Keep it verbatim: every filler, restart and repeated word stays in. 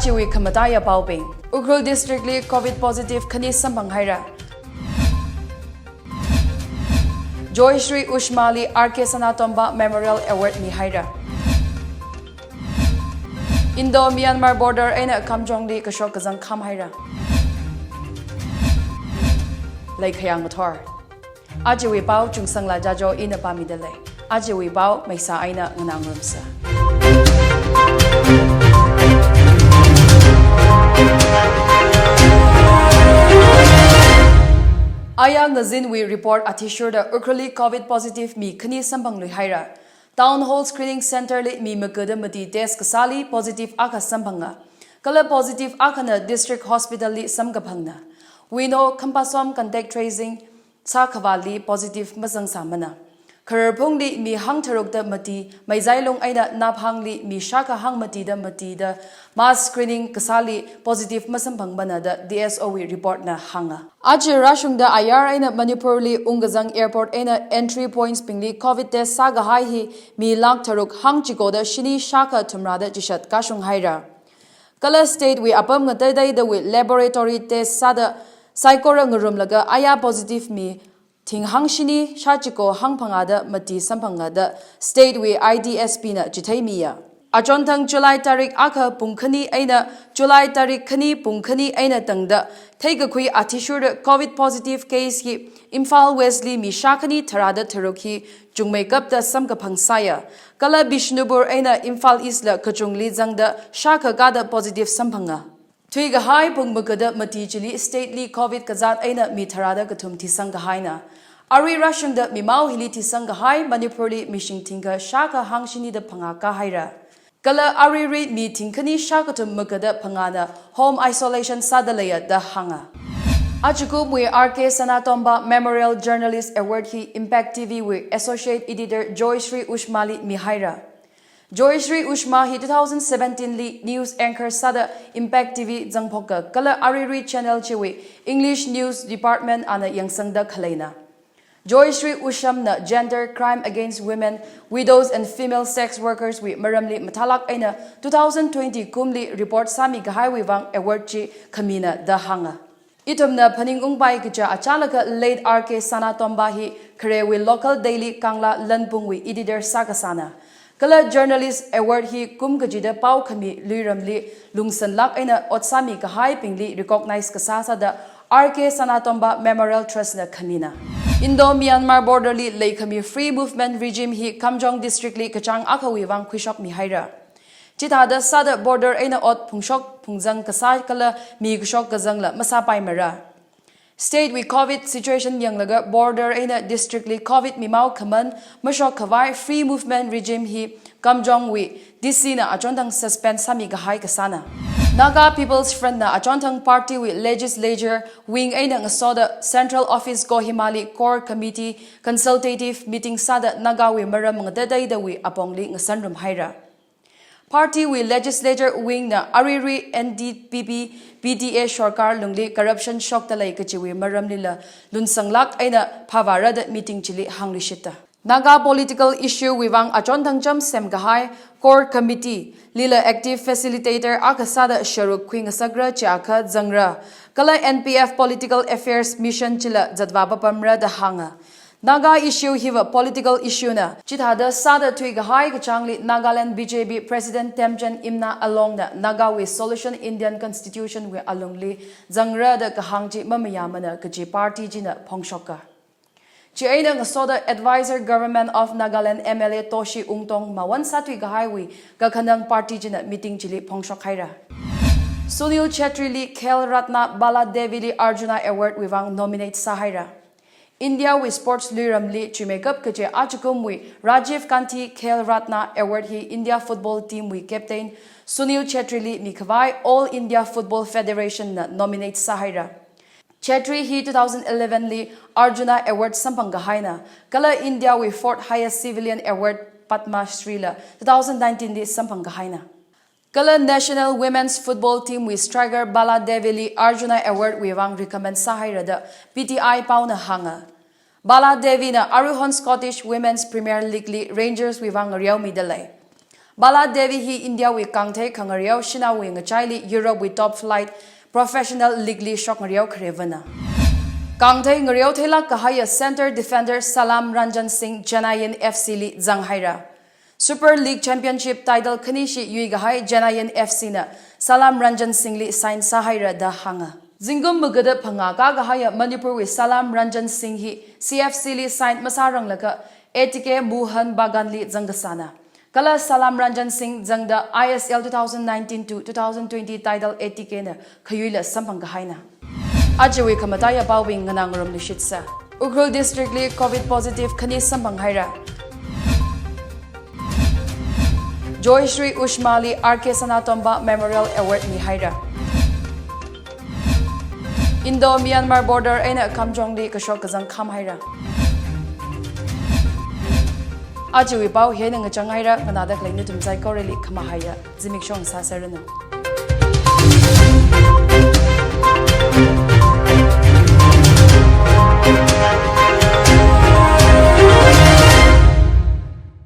Chiwui khamataiya paobing. Ukhrul District li COVID positive khani samphang haira. Joyshri Ushma li R K Sanatomba Memorial Award mi haira. Indo-Myanmar border eina Kamjong li kashok kazang kham haira. Leikhayang mathor. Ajawui pao Chungsangla Jajo ina pāmida lei. Ajawui pao maisa eina nganāngarumsa. Aya ngazinwui report athishurda Ukhrulli COVID positive mi khani samphanglui haira. Town Hall Screening Center li mi magada mati test kasāli positive akha samphanga. Kala positive akhana District Hospital li samkaphangna. Wino Khampasom contact tracing sākhavāli positive mazangsāmana. Khararphungli mi hangtharukda mati, Meizailung eina Naphangli mi shākha hangmatida matida mass screening kasāli positive masamphangmana da D S O wui report na hānga. Aja rāshungda ayar eina Manipurli ungkazang airport eina entry points bingli COVID test sākahai hi mi lakh tharuk hangchikoda shini shākha thumrada chishat kashung haira. Kala state wui apam ngateidaidawui laboratory test sāda saikora ngarumlaga aya positive mi thing hangshini shāchiko hangphangāda mati samphanga da state wui I D S P na chitheimiya. Achonthang July tarik akha pung khani eina July tarik khani pung khani eina tangda theikakhui athishurda COVID positive case hi Imphal West li mi shākhani tharāda tharuk hi chungmeikapta samkaphang sāya. Kala Bishnupur eina Imphal East la kachungli zangda shākha kada positive samphanga. Thuikahai pung magada mati chili state li COVID kazat eina mi tharāda kathum thisang kahaina. Arui rāshungda mimao hili thisang kahai Manipurli mishing thingkha shākha hangshinida phangā kahaira. Kala aruirui mi thingkhani shākathum magada phangāna home isolation sāda leiya da hānga. Ajakumwui R K Sanatomba Memorial Journalist Award hi Impact T V wui Associate Editor Joyshri Ushma li mi haira. Joyshri Ushma hi two thousand seventeen li news anchor sāda Impact T V zangphoka kala aruirui channel chiwui English News Department ana yangsangda khaleina. Joyshri Ushma na gender, crime against women, widows and female sex workers wui maramli mathālāk eina two thousand twenty kumli report sāmi kahaiwui vang award chi khamina da hānga. Ithumna phaningungpai kaja achālakha late R K Sanatomba hi kharewui local daily Kangla Lanpungwui editor sākasāna. Kala journalist award hi kum kachida pao khami luiramli lungsanlāk eina ot sāmi kahaibingli recognize kasā sāda R K Sanatomba Memorial Trust na khamina. Indo-Myanmar border li leikhami free movement regime hi Kamjong District li kachāng akhawui vang khuishokmi haira. Chithāda sāda border eina ot phungshok phungzang kasā kala mi kashok kazangla masāpaimara. State wui COVID situation yanglaga border eina district li COVID mimao khaman mashokkhavai free movement regime hi Kamjong wui D C na achonthang suspend sāmi kahai kasāna. Naga People's Front na achonthang party wui legislature wing eina ngasoda Central Office Kohima li core committee consultative meeting sāda Naga wui maram ngateidaidawui apongli ngasanrum haira. Party wui legislature wing na aruirui N D P P P D A sorkar lungli corruption shokta lei kachiwui maramlila lunsanglāk eina phavāra da meeting chili hāngluishitta. Naga political issue wui vang achonthang cham semkahai core committee lila active facilitator akha sāda sharuk khuingasakra chiakha zangra. Kala N P F political affairs mission chila zatvā papamra da hānga. Naga issue hiva political issue na. Chithāda sāda thuikahai kachāngli Nagaland B J P President Temjen Imna alongna Naga wui solution Indian Constitution wui alungli zangra da kahāng chi mamayāmana kaji party china phongshoka. Chieina ngasoda Advisor Government of Nagaland M L A Toshi Wungtong mawan sāthuikahaiwui kakhanang party china meeting chili phongshok haira. Sunil Chhetri li Khel Ratna Bala Devi li Arjuna Award wui vang nominate sāhaira. India wui sports luiramli chuimeikap kaje ajakumwui Rajiv Gandhi Khel Ratna Award hi India football team wui captain Sunil Chhetri li mikhavai All India Football Federation na nominate sāhaira. Chhetri hi two thousand eleven li Arjuna Award samphang kahaina, kala India wui fourth highest civilian award Padma Shri la two thousand nineteen li samphang kahaina. Kala National Women's Football Team wui striker Bala Devi li Arjuna Award wui vang recommend sāhaira da P T I paona hānga. Bala Devi na aruihon Scottish Women's Premier League li Rangers wui vang ngareomida lei. Bala Devi hi India wui kangthei khangareo shanaowui ngachaili Europe wui top flight professional league li shokngareo kharevana. Kangthei ngareo theilāk kahaiya center defender Salam Ranjan Singh Chennaiyin F C li zanghaira. Super League Championship title khanishi yuikahai Chennaiyin F C na Salam Ranjan Singh li sign sāhaira da hānga. Zingkum magada phangā kākahaiya Manipur wui Salam Ranjan Singh hi C F C li sign masāranglakha A T K Mohun Bagan li zangkasāna. Kala Salam Ranjan Singh zangda I S L two thousand nineteen to two thousand twenty title A T K na khayuila samphang kahaina. Ajawui khamataiya paobing nganā ngarumluishitsa. Ukhrul District li covid positive khani samphanghaira. Joyshri Ushma li R K Sanatomba Memorial Award mihaira. Indo-Myanmar border eina Kamjong li kashok kazang khamhaira. Ajawui pao hieina ngachanghaira, nganāda khalei nathum saikoraili khamahaiya zimiksho sāseranu.